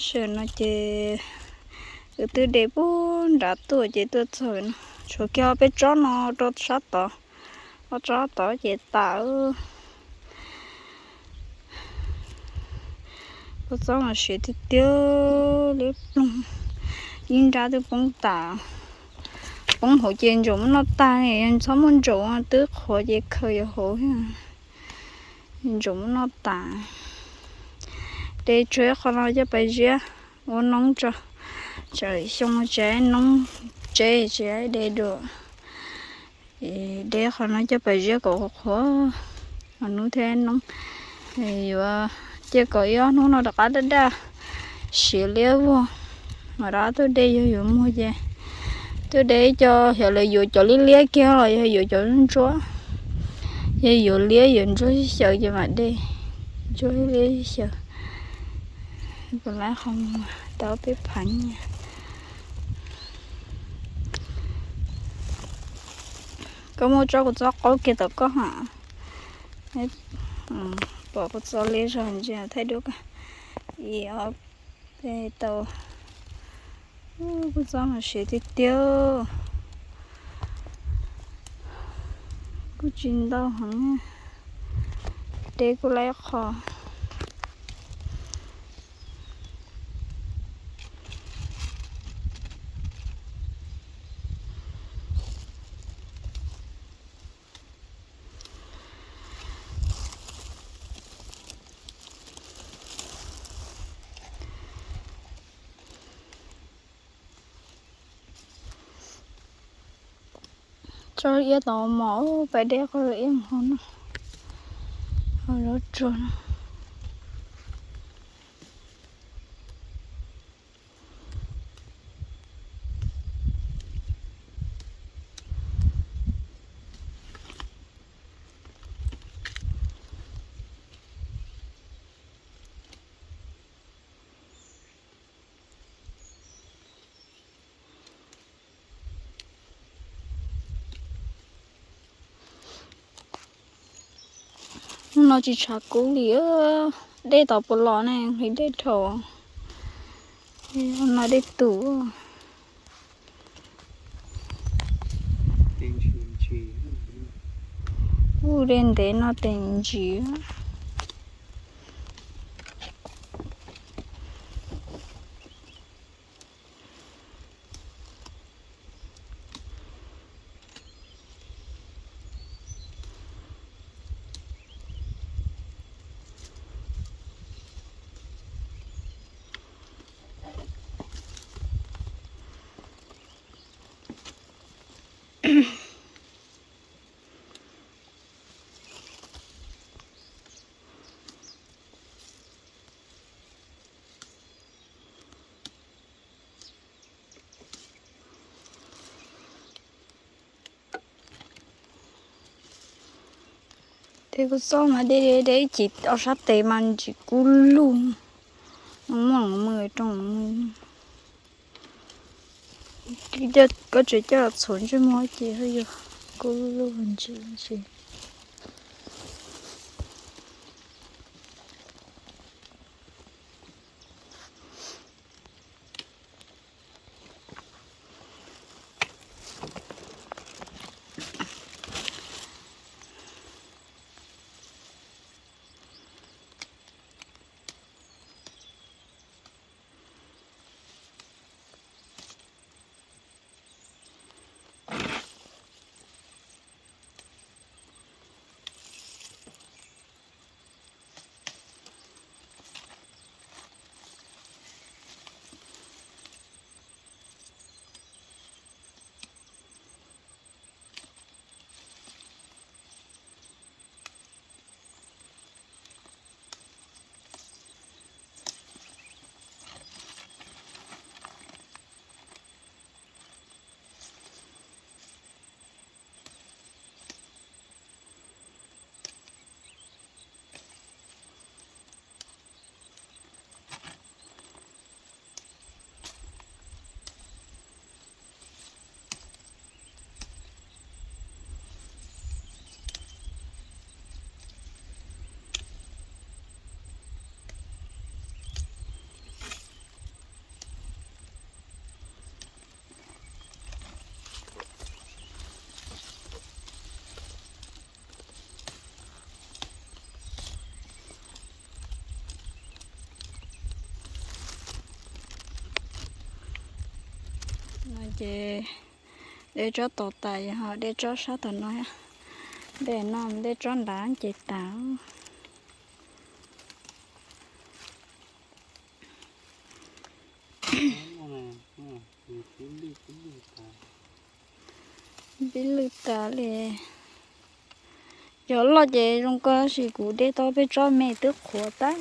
Sawm no ces wb twb de puag nrad tuaj ces tuaj txog no, tshuav kiag ob peb tsob no rau sab tod, ob tsob tod ces tas. Kua txob mas siav tiag tiag li ploog, ib nrab twb poob tas, poob hauv ces ntsaum muab noj tag, yog txhob muaj ntsaum twb qhuav ces khaws yuav hauv, ntsaum muab noj tas. De tshuav ib qho no coj pais ziab ua noob tso, tsam xyoo tsis noob tseb tsis de dua. De qhov no coj pais ziab kom qhuav qhuav, hnub thiab noob. Yuav cia kom ib ob hnub no rov qab daj daj, siav liab vog, mam rov qab tuaj de. Yog yuav muag ces tuaj de ib co, xyov lawv yuav cov liab liab kiag los yog yuav cov ntsuab. Yog yuav liab yuav ntsuab xyaw ces mam de ntsuab liab xyaw. Kuv laib qhov muag tau peb phav nyiaj. Koj muaj tsob kua txob qaub kiag tom koj ha. Pom kua txob liab zog ntsia thaij duab koj. Ib ob peb tau. Kua txob mas siav tiag tiag, kuj tsis ntau heev, de kuj laib qho. Tsob iab tau mos, pais de qhov iab mus hauv no, hauv lub tsuag no. Hnub no tsis tshav kub li, dej tau puas los ne, nqhis dej dhau. No dej tus. Ub, dej ntev no tes ntsis. Tes kuv txoj mas de de ib chim ob sab tes mas ntsis kub lug, muaj mws rooj mws. Koj tseem coj txhuv ntsej muag ces yuav kub lug ntsis ntsis. No ces de tsob tod tas, yog ho de tsob sab tom no, de no de tsob nrad ces tas. Pib lwj tas li. Cov loj ces zoo kawg, tab sis kuv de tau peb tsob me twb qhuav tag.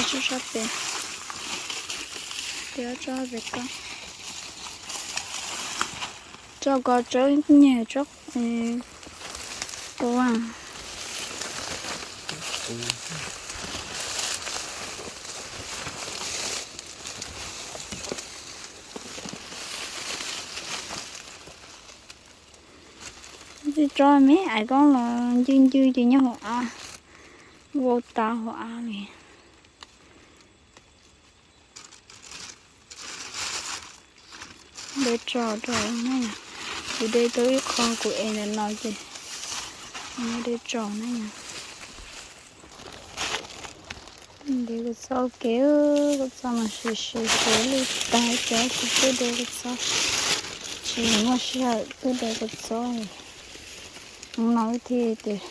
Tso sab pem, tso pem ko, tso ko tsawb nyuag tsob tua. Tsob me ais koob los ncw ncw ces nyob hauv av, vau tas hauv av li. De tso rau na, kuv de tau ib qho kuv ev ntawm no ces de tso na yom. De kua txob ua ke, kua txob mas siav siav siav lwj tag, cov tsis tuaj de kua txob, tsis muaj sij hawm tuaj de kua txob. Hnub no wb thiaj tias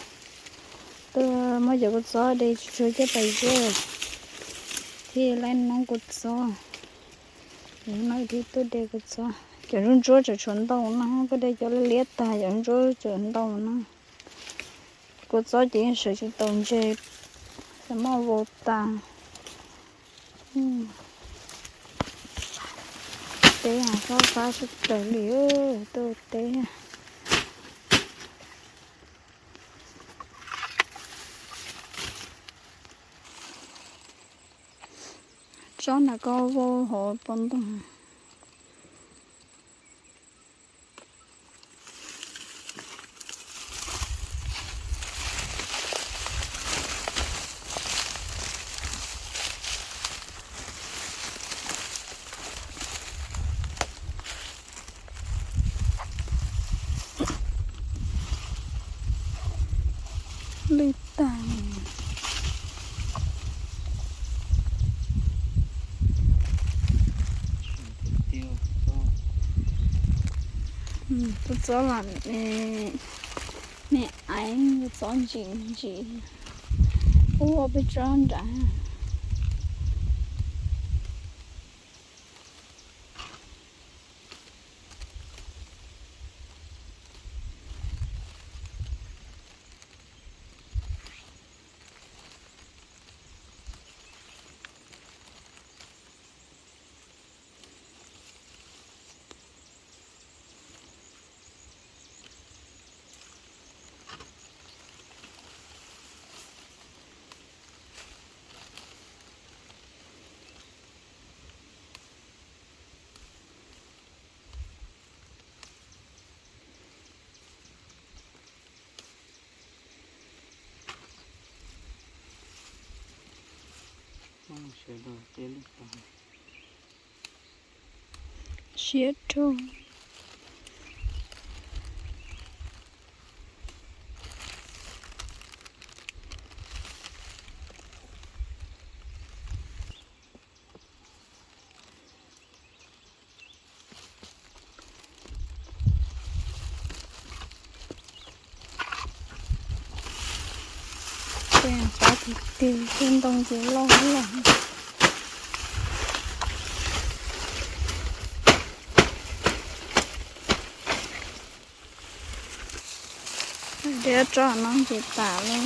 tuaj muab cov kua txob de tsuag tsuag coj pais zeb, thiaj laib noob kua txob. Hnub no wb thiaj tuaj de kua txob, cov ntsuab ntsuab tseem tshuav ntau no, koj de cov liab liab tag, cov ntsuab tseem ntau no. Kua txob ces yeej sawv tsis tau ntse, xav muab vau tas. Teb fab fab sab plaws li, tuaj teb. Tsob nram ko vau hauv paus ntoo. Lwj tag. Kua txob los me aiv, kua txob ntsim ntsim, ua peb tsob nrad. Siab rau. Xav tig tig tej ntoo ces loj loj. Deb tsob no ces tas lawm.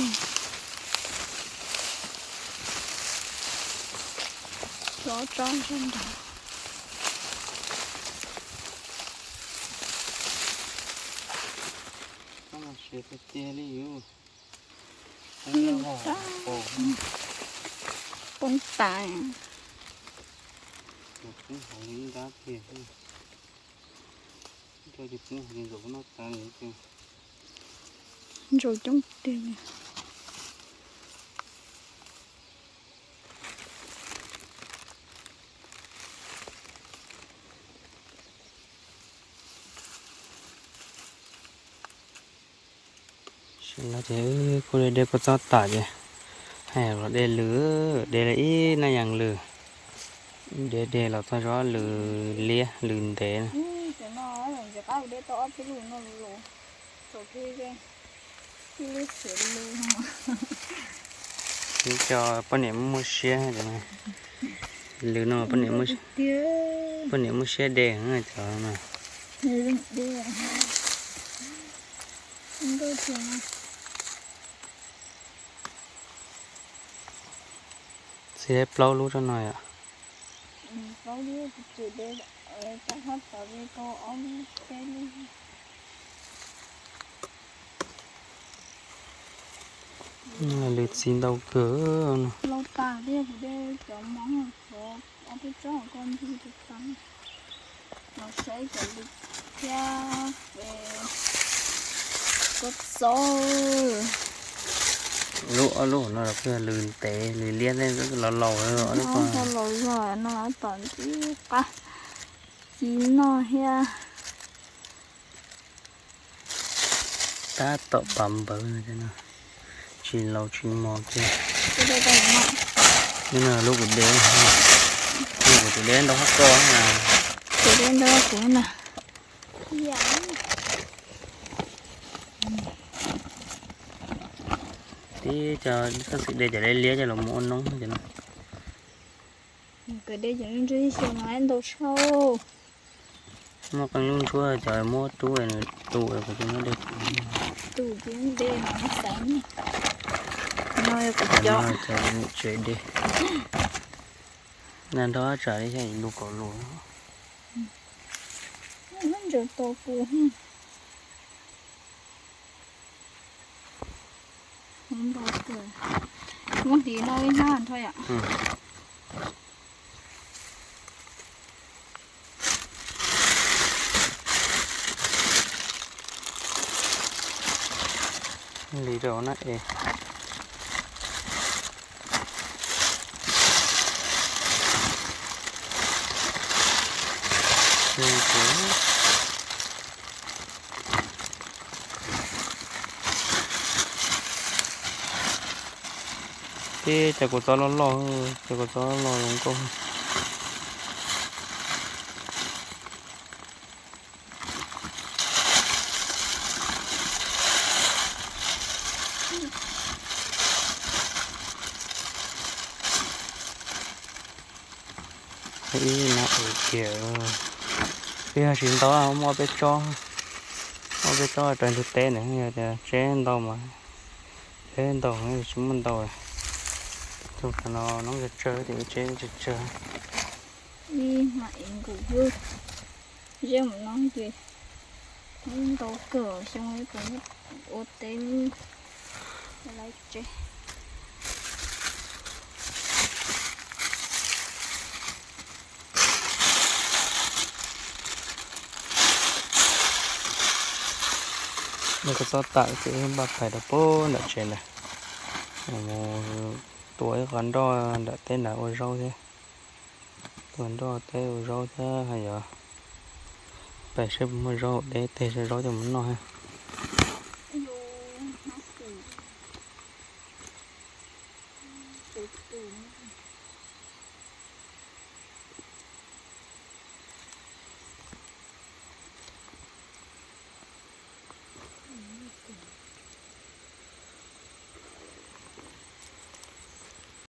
Tsob tsob zog nrad. Siav tiag tiag li yus. Poob tas, poob tas. Poob hauv li nrab tiag. Ntsaum coob tiag. Ntsaum coob tiag li. Tam no ces kuj de de kua txob tas ces hais los de lws, de li ib nab yas lws, de de los txog tsob lws liab lws ntev. Ib co poj niam muaj siab, lws no poj niam muaj siab de cov no. Txi plaub lub tsob no yom. Lws txi ntau kawg. Los tas thiab, kuv de cov mov, ob peb tsob ko ntxig tus tau. Los saib cov lws thiab, kua txob. Lub ob lub no los kuj yog lws ntev lws liab thiab, los laus, laus zog no tom ntsis qab ci noj thiab. Tab tom pav npawv no, tsis laus tsis mos kiag. Lub no lub kuv de, kuv tus de ntau hab ko. Kuv de ntau kuv na. Tib co txhob txwm de cov liab liab coj los mus ua noob ces no. Kawm de cov ntsuab xyoo no ntau tshaj. Muaj qee lub ntsuab cov muab rub nws tu, kuv tus muab de tu, de no xaiv no. No yog kuv cov tsev de. Nag nrho tsam li xyov lus kaum lus. Ntsaws tau kuv. Muab hliv no ib hnab nrho yom. Hliv rau na es. Tib cov kua txob loj loj, cov kua txob loj zoo nkauj. Ib no ua kiag, twb yog tsis ntau, muaj ob peb tsob, ob peb tsob raws ntug teb na, yog tias tseb ntau mas, tseb ntau tsis muaj ntau. Tus no noob tsawg tsawg ces tseb tsawg tsawg. Ib hmab ev nkaus xwb, zeb mus no ces ntau kawg, xyoo kuv ua teb lawm tsev. Noj kua txob tas ces npaj pais rau pem nram tsev ntag. Mus tua ib qho nroj nram teb nrad ua zaub thiab. Tua nroj teb ua zaub thiab, hais yog pais saib puas muaj zaub deb teg zaub coj mus noj.